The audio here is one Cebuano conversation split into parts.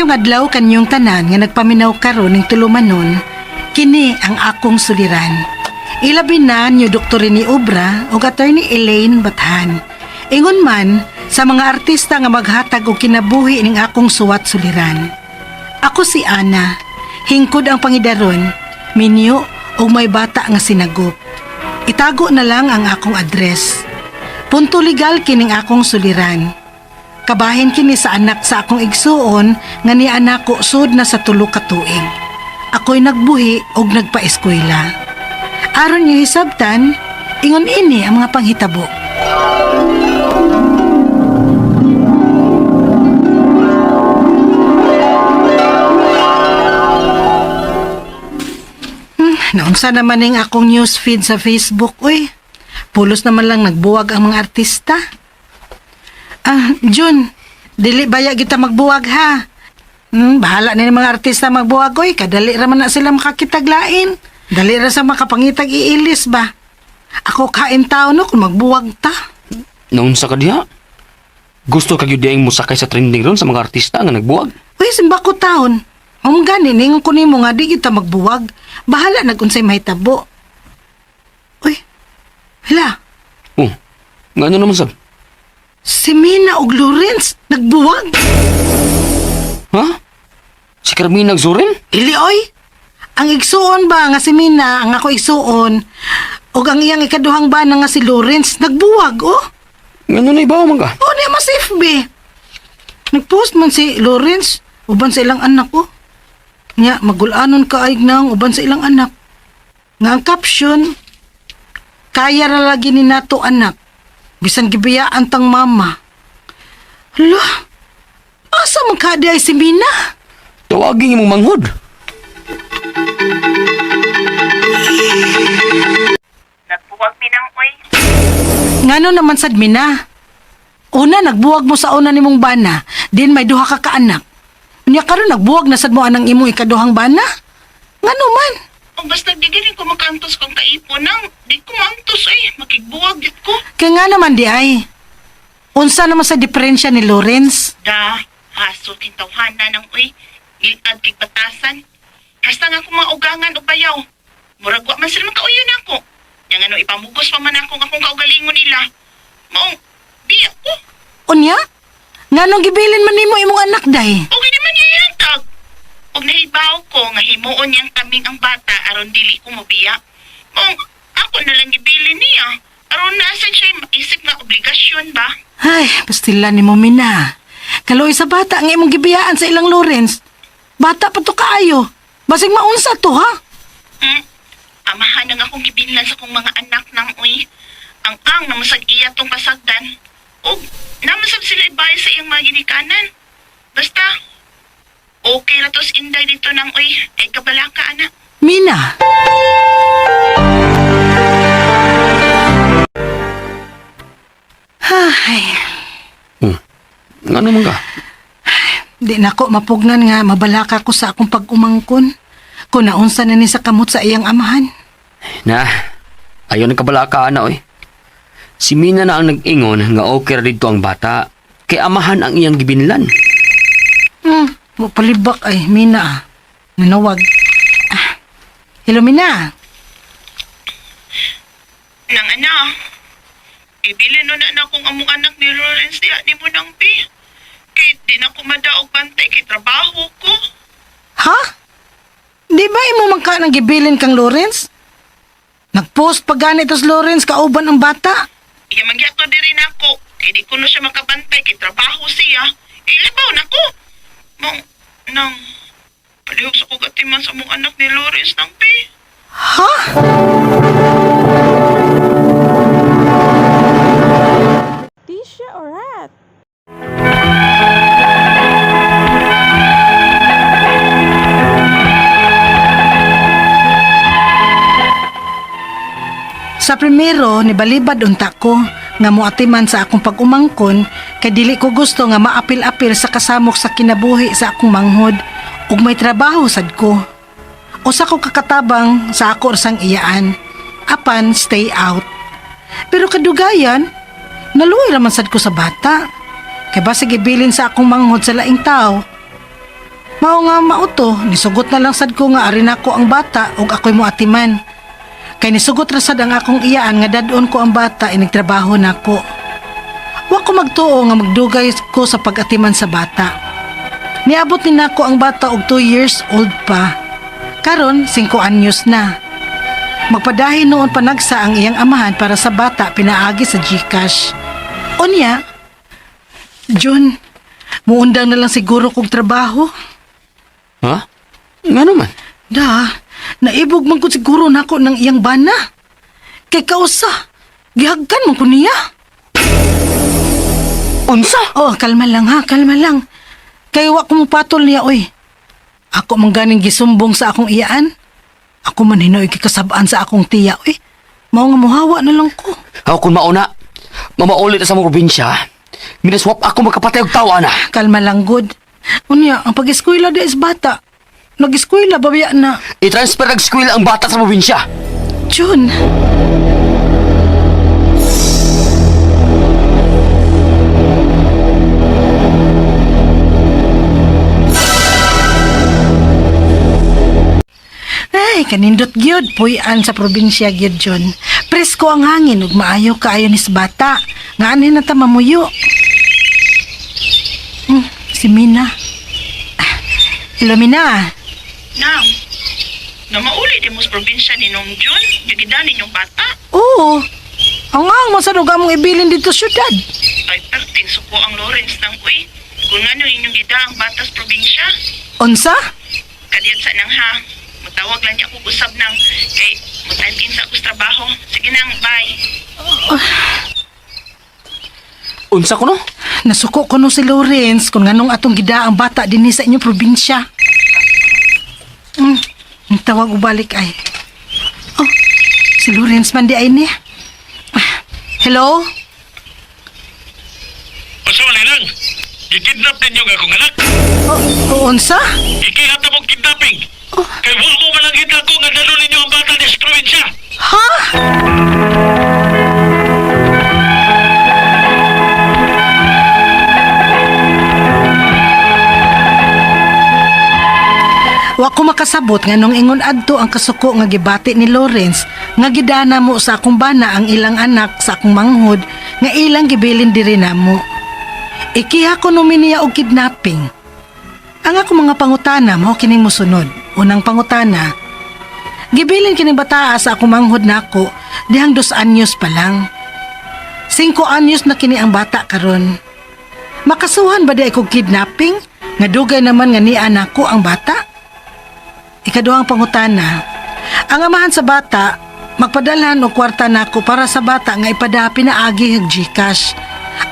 Maayong adlaw kanyong tanan nga nagpaminaw karon ning tulumanon, kini ang akong suliran. Ilabi na niyo Dr. Rene Obra ug Attorney Elaine Bathan. Ingon man sa mga artista nga maghatag og kinabuhi ning akong suwat suliran. Ako si Ana, hingkod ang pangidaron, minyo ug may bata nga sinagop. Itago na lang ang akong address. Punto legal kining akong suliran. Kabahin kini sa anak sa akong igsuon nga ni anak ko sud na sa tulo ka tuig. Ako'y nagbuhi og nagpaeskwela. Aron niyo hisabtan, ingon ini ang mga panghitabo. Naunsa naman ning akong news feed sa Facebook, uy. Pulos naman lang nagbuwag ang mga artista. Ah, Jun, dili baya kita magbuwag ha. Bahala na yung mga artista magbuwag, oy. Kadali ra man na sila makakitaglain. Dali ra sa makapangitag iilis ba. Ako kain tao no kung magbuwag ta. Naunsa ka diha? Gusto ka gyud diay mosakay sa trending ron sa mga artista nga nagbuwag? Uy, simba ko taon. Ang gani, ningon ko nimo nga di kita magbuwag. Bahala nag unsay mahitabo. Uy, hala, Oh, ngano naman sab? Si Mina og Lawrence nagbuwag. Ha? Si Carmina Zorin? Ili oy. Ang igsuon ba nga si Mina, ang ako igsuon, ug ang iyang ikaduhang bana nga si Lawrence nagbuwag oh. Ngano na ibaw man ka? Oh, niya mas FB. Nagpost man si Lawrence uban sa ilang anak oh. Nya magulanon ka ay nang uban sa ilang anak. Nga ang caption, kaya ra lagi ni nato anak. Bisan gibiyaan tang mama. Hala, asa man ka di ay si Mina? Tawagin imong manghod. Nagbuwag minang oy. Ngano naman sad Mina? Una, nagbuwag mo sa una nimong bana, din may duha ka kaanak. Unya karon nagbuwag na sad mo anang imong ikaduhang bana? Ngano man? O basta di gani ko makaantos kong kaipo nang di ko maantos ay makigbuwag gid ko. Kaya nga naman di ay. Unsa naman sa diferensya ni Lawrence? Da, haso kintawhana nang oy. Gilad kig batasan. Hasta nga akong mga ugangan o bayaw. Murag wa man sila makauyon ako. Yang ano ipamugos pa man akong akong kaugalingon nila. Maong biya ko. Unya? Nganong gibilin man nimo imong anak day? Okay di man niya ihatag. Og nahibaw ko nga himuon niyang kaming ang bata aron dili ko mobiya. Maong ako na lang gibilin niya. Aron naa sa siya maisip nga obligasyon ba? Ay, pastila ni mo Mina. Kaloy sa bata ang imong gibiyaan sa ilang Lawrence. Bata pa to kaayo. Basig maunsa to ha? Amahan ang akong gibinlan sa akong mga anak nang uy. Ang namasag iya tong kasagdan. Og namasag sila ibay sa iyang mga ginikanan. Basta, okay ra tos inday dito nang uy. Ay kabalaka anak. Mina. Ay, Oh, ngano man ka? di na ko mapugnan nga mabalaka ko sa akong pag-umangkon. Kung naunsa na ni sa kamot sa iyang amahan. Na, ayaw ng kabalaka ana oy. Si Mina na ang nag-ingon nga okay ra didto ang bata. Kay amahan ang iyang gibinlan. Mo palibak ay Mina ah. Nanawag. Ah. Hello Mina. Nang ana, ibilin no na na akong among anak ni Lawrence diha ni mo nang pi. Kay di na ko madaog bantay kay trabaho ko. Ha? Di ba imo man ka nang gibilin kang Lawrence? Nagpost pa ganito si Lawrence kauban ang bata. Iya mangyato diri nako. Kay di ko no siya makabantay kay trabaho siya. Ilibaw nako. Mong nang palihog sa kog atiman sa among anak ni Lawrence nang pi. Ha? Tisha Orat. Sa primero, nibalibad unta ko nga moatiman sa akong pag-umangkon kay dili ko gusto nga maapil-apil sa kasamok sa kinabuhi sa akong manghod ug may trabaho sad ko. Usa ko kakatabang sa ako sang iyaan. Apan stay out. Pero kadugayan, naluoy raman sad ko sa bata. Kay basig ibilin sa akong manghod sa laing tao. Mao nga mauto, nisugot na lang sad ko nga ari nako ang bata ug ako'y moatiman. Kay nisugot ra sad ang akong iyaan nga dad-on ko ang bata inig trabaho nako. Wa ko magtuo nga magdugay ko sa pag-atiman sa bata. Niabot ni nako ang bata og 2 years old pa. Karon 5 anyos na. Magpadahin noon panagsa ang iyang amahan para sa bata pinaagi sa GCash. Unya, John, muundang na lang siguro kog trabaho. Ha? Nga naman. Da, naibog man ko siguro nako ng iyang bana. Kay kausa, gihagkan man ko niya. Unsa? Oh, kalma lang ha, kalma lang. Kay wa ko mopatol niya, oy. Ako man ganing gisumbong sa akong iyaan. Ako man hinoy kikasab-an sa akong tiya, oy. Mao nga muhawa na lang ko. Ako kung mauna, mamaulit na sa mga probinsya, minaswap ako magkapatay og tawa na. Kalma lang, good. Unya, ang pag-eskwela di is bata. Nag-eskwela, babiya na. I-transfer ang eskwela ang bata sa probinsya. Jun. Ay, kanindot gyud puy-an sa probinsya gyud Jun. Presko ang hangin ug maayo kaayo ni sa bata. Nga anhin na ta mamuyo. Si Mina. Ah, hello Mina. Nang, namauli di mo sa probinsya ni Nong Jun, nagidan ninyong bata. Oo. Ang ang masadog among ibilin dito syudad. Ay, perting suko ang Lawrence nang uy. Kung ano inyong gida ang bata sa probinsya, Unsa? kadiyot sa nang ha. Matawag lang niya ako usab nang kay mo-time in sa ako sa trabaho. Sige nang, bye. Unsa ko no? Nasuko ko no si Lawrence kung nganong atong gida ang bata dinhi sa inyong probinsya. Ang tawag ubalik ay. Oh, si Lawrence man di ay niya. Ah, hello? Unsa man lang? Gikidnap ninyo nga akong anak. Oh, unsa? Ikihat na mong kidnapping. Kay wa mo man ang ko nga dalo ninyo ang bata ni sa probinsya. Ha? Wa ko makasabot nga nung ingon adto ang kasuko nga gibati ni Lawrence nga gidana mo sa akong bana ang ilang anak sa akong manghod nga ilang gibilin diri namo. Ikiha ko numi niya og kidnapping. Ang akong mga pangutana mao kining mosunod. Unang pangutana, gibilin kining bataa sa akong manghod nako dihang 2 anyos pa lang. 5 anyos na kini ang bata karon. Makasuhan ba di ay kog kidnapping? Nga dugay naman nga niya nako ang bata? Ikaduhang pangutana, ang amahan sa bata, magpadalhan og kwarta nako para sa bata nga ipada pinaagi og GCash.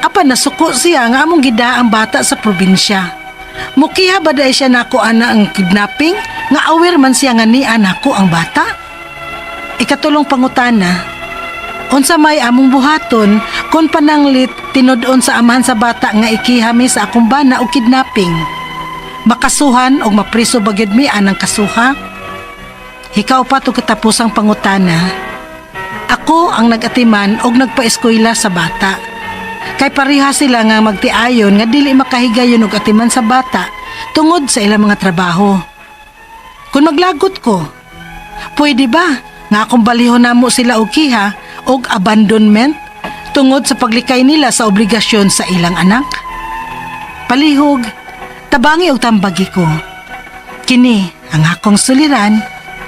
Apan nasuko siya nga among gida ang bata sa probinsya. Mukiha ba dai siya nako ana ang kidnapping? Nga aware man siya nga niya nako ang bata? Ikatulong pangutana, unsa may among buhaton kung pananglit tinud-on sa amahan sa bata nga ikiha mi sa akong bana og kidnapping? Makasuhan og mapriso ba gyud mi anang kasuha? Hikaw pa to katapusang pangutana. Ako ang nag-atiman og nagpaeskwela sa bata. Kay pareha sila nga magtiayon nga dili makahigayon og atiman sa bata tungod sa ilang mga trabaho. Kung maglagot ko, pwede ba nga akong balihon namo sila og kiha og abandonment tungod sa paglikay nila sa obligasyon sa ilang anak? Palihog, tabangi og tambagi ko. Kini ang akong suliran,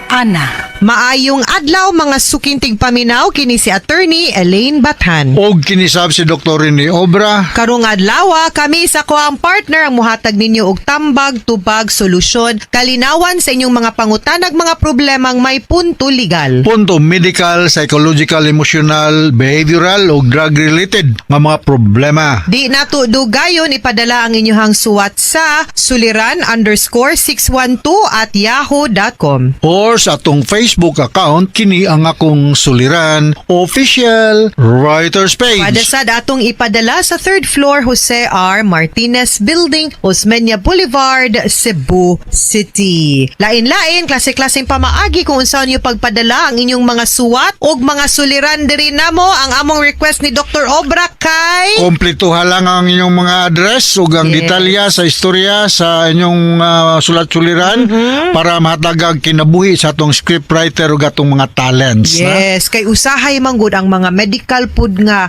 Ana. Maayong adlaw mga sukintig paminaw kini si Attorney Elaine Bathan. Og kinisab si Dr. Rene Obra. Karong adlaw kami sa ko ang partner ang muhatag ninyo og tambag, tubag, solusyon, kalinawan sa inyong mga pangutanag mga problemang may punto legal. Punto medical, psychological, emotional, behavioral o drug-related nga mga problema. Di nato dugayon ipadala ang inyong suwat sa suliran_612@yahoo.com. Or sa atong Facebook account, kini ang akong suliran official writers page. Pwede sad atong ipadala sa third floor, Jose R. Martinez Building, Osmeña Boulevard, Cebu City. Lain-lain, klase-klaseng pamaagi kung unsaon niyo pagpadala ang inyong mga suwat ug mga suliran diri namo. Ang among request ni Dr. Obra kay Kompletuha lang ang inyong mga address ug ang detalya sa istorya sa inyong sulat-suliran para mahatagag kinabuhi sa atong scriptwriter ug atong mga talents, na? Yes, kay usahay man gud ang mga medical pud nga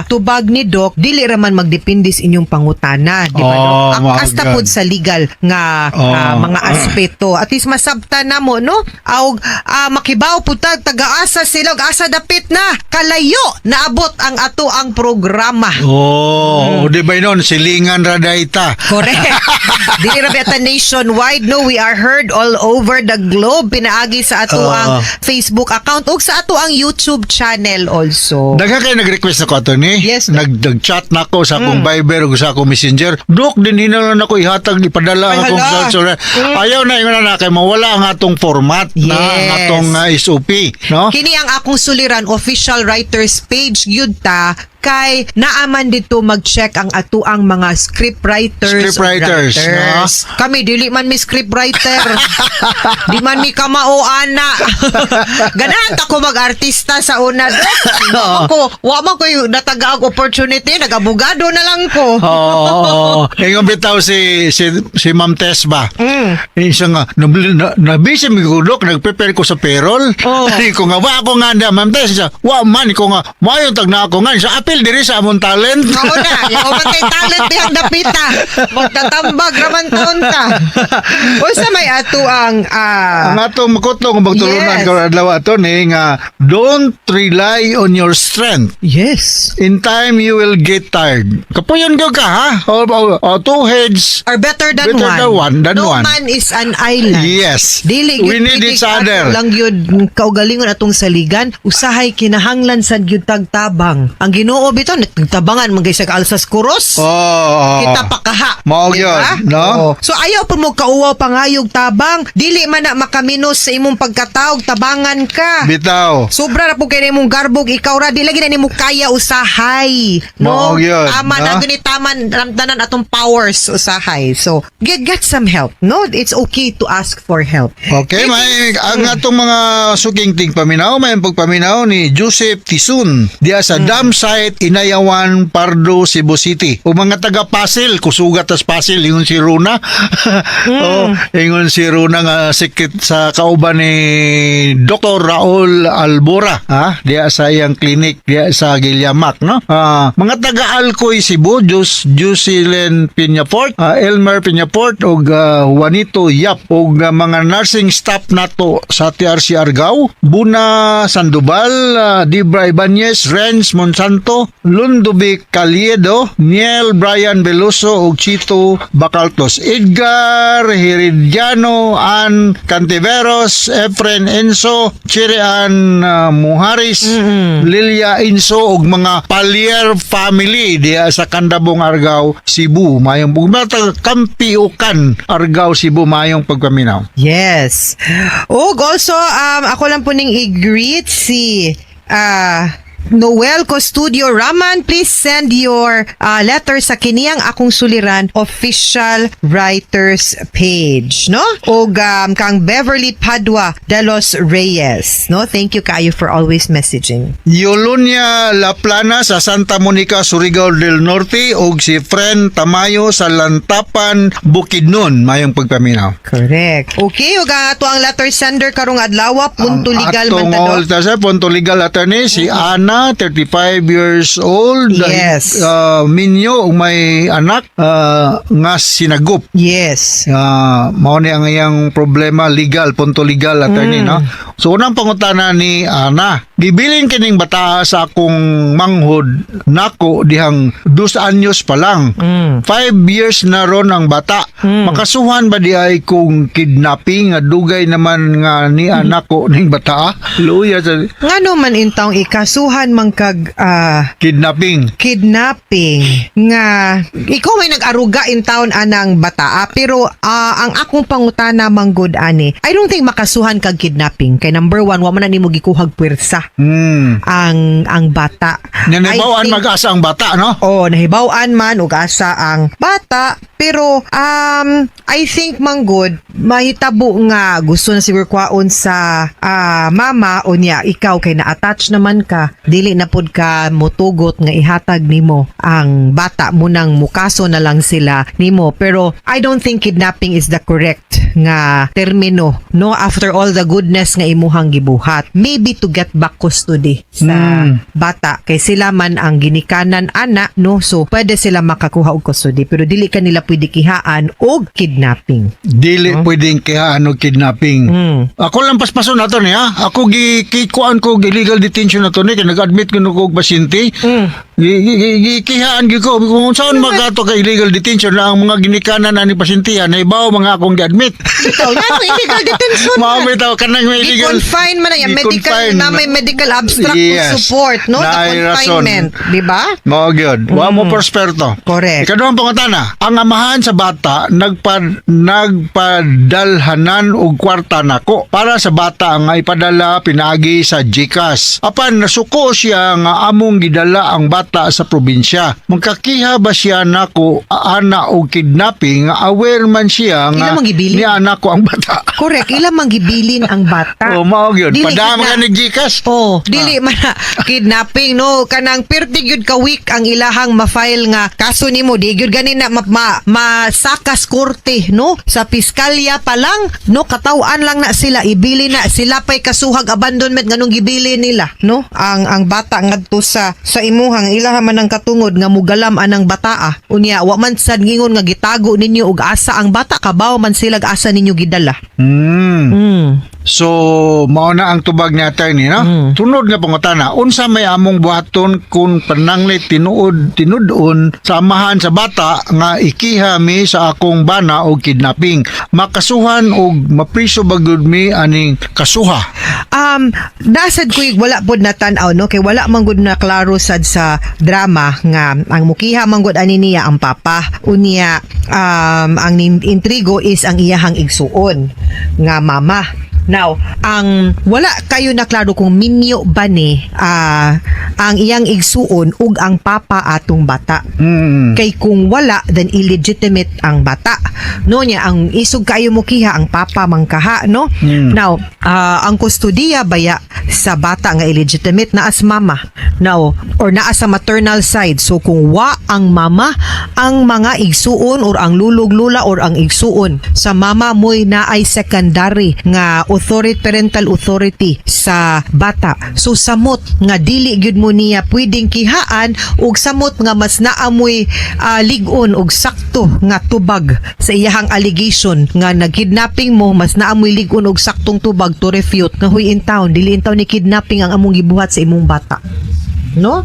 tubag ni Doc, dili ra man magdepende sa inyong pangutana, di ba, Oh, Doc? Ang mao hasta gan. pud sa legal nga mga aspeto. At least masabtan na mo, no? Aug makibaw pud tag taga-asa sila ug asa dapit na kalayo naabot ang ato ang programa. Oh, di ba yun? Silingan ra dayta. Correct. Dili ra beta nationwide, no? We are heard all over the globe pinaagi sa ato ang Facebook account ug sa ato ang YouTube channel also. Daghan kayo nag-request nako, attorney. Yes. Nag-chat na ako sa akong Viber ug sa akong Messenger. "Dok, din na lang ako ihatag, ipadala ang Ay, akong hala. sulat-suliran." Ayaw na, ingon na kay mawala ang atong format na ang atong SOP, no? Kini ang akong suliran official writers page gyud ta kay naaman dito mag-check ang atuang mga script writers. Script writers, no? Kami dili man mi script writer. Di man mi kamao ana. Ganahan ta ko mag-artista sa una. Wa man ko, wa man ko yung natagaag opportunity, nag-abogado na lang ko. Oo. Ingon bitaw si Ma'am Tess ba? Isa nga na, busy mi ko, Dok, nag-prepare ko sa payroll. Ko nga wa ako nga na Ma'am Tess, siya, wa man ko nga mayon tag na ako nga sa apil diri sa among talent. Mao na, yung man kay talent dihang dapita. Magtatambag raman taon ta. Unsa may ato ang Ang atong makutlo kung pagtulunan karon adlaw ato ni nga don't rely on your strength. In time you will get tired. Kapuyon gyud ka ha. O, two heads Are better than better one. than No one. man is an island. Yes. Dili We gyud need pwede each other. ato lang gyud kaugalingon atong saligan, usahay kinahanglan sad gyud tagtabang. Ang Ginoo bitaw nagtabangan man kay sa alsas kuros. Kita pakaha. Mao Di ba? gyud, no? Oo. So ayaw po mo kauwaw pangayog tabang. Dili man na makaminos sa imong pagkataog, tabangan ka. Bitaw. Sobra ra po kay nimong garbog, ikaw ra di lagi na nimo kaya usahay. Mao No? gyud, Tama no? na gani taman ramdanan atong powers usahay. So get some help. No, it's okay to ask for help. Okay, may ang atong mga suking tingpaminaw, may pagpaminaw ni Joseph Tisun diya sa dam site Inayawan, Pardo, Cebu City. O mga taga Pasil, kusugat tas Pasil, ingon si Runa. Oh, ingon si Runa nga sikit sa kauban ni Dr. Raul Albora, ha? Diya sa iyang clinic diya sa Gilyamak, no? Mga taga Alcoy, Cebu, Jusilen Piñafort, Elmer Piñafort ug Juanito Yap ug mga nursing staff nato sa TRC Argao, Buna Sandoval, Dibra Ibanez, Renz Monsanto, Lundovic Caliedo, Niel Brian Veloso ug Chito Bacaltos, Edgar Herediano, Ann Cantiveros, Efren Enzo, Chirean Muharis, Lilia Inso ug mga Palier family diha sa Kandabong Argao, Cebu. Mayong bugmata Kampiukan, Argao, Cebu, mayong pagpaminaw. Yes. Ug also ako lang po ning i-greet si Noel Custodio Raman. Please send your letter sa kiniyang akong suliran official writers page, no? Ug kang Beverly Padua de los Reyes, no? Thank you kayo for always messaging. Yolonia Laplana sa Santa Monica, Surigao del Norte ug si Fren Tamayo sa Lantapan, Bukidnon, mayong pagpaminaw. Correct. Okay, ug ang ato ang letter sender karong adlaw, punto legal Atong man ta, all Doc. ta punto legal attorney si Ana, 35 years old, minyo ug may anak nga sinagup. Mao ni ang iyang problema legal, punto legal attorney, no? So unang pangutana ni Ana, Gibilin kining bata sa akong manghod nako dihang 2 anyos pa lang. 5 years na ron ang bata. Makasuhan ba di ay kung kidnapping nga dugay naman nga ni anak ko ning bata? Luya sa Ngano man intawong ikasuhan man kag kidnapping. Kidnapping nga ikaw may nag-aruga in town anang bata, pero ang akong pangutana manggod ani, I don't think makasuhan kag kidnapping kay number one, wa man na nimo gikuhag puwersa ang bata. Nya I nahibaw-an think- mag-asa ang bata, no? Oh, nahibaw-an man ug asa ang bata, pero I think manggod mahitabo nga gusto na siguro kwaon sa mama, unya ikaw kay na-attach naman ka, dili na pud ka motugot nga ihatag nimo ang bata mo, nang mukaso na lang sila nimo. Pero I don't think kidnapping is the correct nga termino, no, after all the goodness nga imuhang gibuhat. Maybe to get back custody sa bata kay sila man ang ginikanan ana, no? So pwede sila makakuha og custody, pero dili ka nila pwede kihaan og kidnapping. Dili pwedeng kihaan og kidnapping. Ako lang paspason nato niya. Ako gikuan ko og illegal detention na to ni kay nag-admit ko ko og pasyente. Gikihaan gyud ko kung saan magato ka illegal detention na ang mga ginikanan ani pasyente nahibaw mga akong gi-admit. Ikaw na no, illegal detention. Mao bitaw kanang may illegal Gi-confine man na yan. Medical Gi-confine. Na may medical abstract to support, no, the Naay rason. confinement, di ba? Mao gyud. Wa mo prosperto. Correct. Ikaduhang pangutana, ang amahan sa bata nagpadalhanan og kwarta nako para sa bata nga ipadala pinaagi sa GCash. Apan nasuko siya nga among gidala ang bata sa probinsya. Magkakiha ba siya nako ana og kidnapping nga aware man siya nga Ila mang gibilin? ni anak ko ang bata? Correct, ila mang gibilin ang bata. Oh, mao gyud. Dili Padama gid ka ni GCash. Oh, dili man na kidnapping, no? Kanang pirti gyud ka week ang ilahang ma-file nga kaso nimo, di gyud gani na masakas korte, no? Sa piskalya pa lang, no, kataw-an lang na sila, ibili na sila pay kasuhag abandonment nganong gibili nila, no, ang bata ngadto sa imuhang ilaha man ang katungod nga mugalam anang bataa. Unya wa man sad ngingon nga gitago ninyo og asa ang bata, kabaw man sila asa ninyo gidala. So, mao na ang tubag ni attorney, no? Tunod nga pangutana, unsa may among buhaton kung pananglit tinuod tinud-on sa amahan sa bata nga ikiha mi sa akong bana og kidnapping? Makasuhan og mapriso ba gud mi aning kasuha? Nasad ko wala pod na tan-aw, no, kay wala man gud na klaro sad sa drama nga ang mukiha man gud ani niya ang papa. Unya ang intrigo is ang iyahang igsuon nga mama. Now, ang wala kayo na klaro kung minyo ba ni ang iyang igsuon ug ang papa atong bata. Kay kung wala, then illegitimate ang bata. No, niya ang isog kayo mo kiha ang papa mangkaha, no? Now, ang kustodiya baya sa bata nga illegitimate naa sa mama. Now, or naa sa maternal side. So kung wa ang mama, ang mga igsuon or ang lulog lula or ang igsuon sa mama mo'y naay secondary nga authority, parental authority sa bata. So samot nga dili gyud mo niya pwedeng kihaan ug samot nga mas naamoy lig-on og sakto nga tubag sa iyahang allegation nga nagkidnapping mo, mas naamoy lig-on og saktong tubag to refute nga, "Huy, in town, dili in town ni kidnapping ang among gibuhat sa imong bata," no?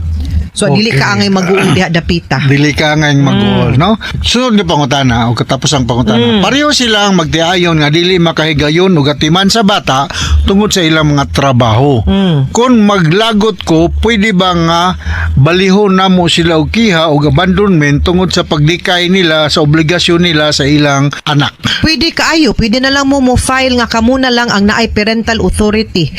So dili ka angay mag-uol diha dapita. Dili ka nga mag-uol, no? Sunod nga pangutana o katapos ang pangutana. Pareho silang magtiayon nga dili makahigayon og atiman sa bata tungod sa ilang mga trabaho. Kung maglagot ko, pwede ba nga balihon namo sila og kiha og abandonment tungod sa paglikay nila sa obligasyon nila sa ilang anak? Pwede kaayo, pwede na lang mo mo file nga kamo na lang ang naay parental authority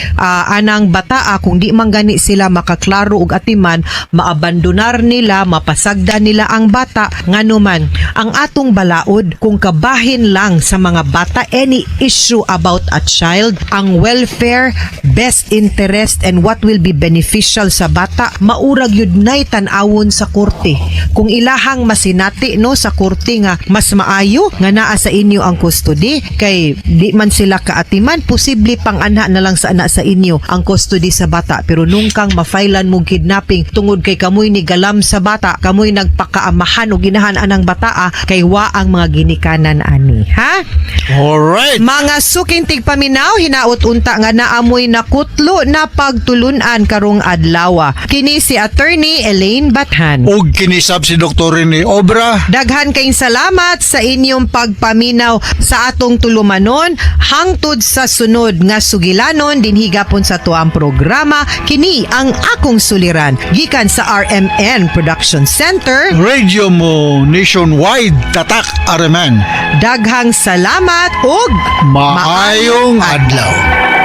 anang bataa. Kung di man gani sila makaklaro og atiman, maabandonar nila, mapasagda nila ang bata. Ngano man ang atong balaod, kung kabahin lang sa mga bata, any issue about a child, ang welfare, best interest and what will be beneficial sa bata maurag yun nay tan-awon sa korte. Kung ilahang masinati, no, sa korte nga mas maayo nga naa sa inyo ang custody kay di man sila kaatiman, posible pang anha na lang sa ana sa inyo ang custody sa bata. Pero nung kang mafailan mo kidnapping tungod kay Kay kamoy ni galam sa bata, kamoy nagpakaamahan og ginahan anang bataa kay wa ang mga ginikanan ani, ha? Alright. Mga suking tigpaminaw, hinaot unta nga naamoy nakutlo na pagtulunan karong adlaw. Kini si Attorney Elaine Bathan. Og kinisab si Dr. Rene Obra. Daghan kayong salamat sa inyong pagpaminaw sa atong tulumanon hangtod sa sunod nga sugilanon dinhi gapon sa tuang programa, kini ang Akong Suliran, gikan sa RMN Production Center. Radio mo nationwide, tatak RMN. Daghang salamat ug Maayong adlaw.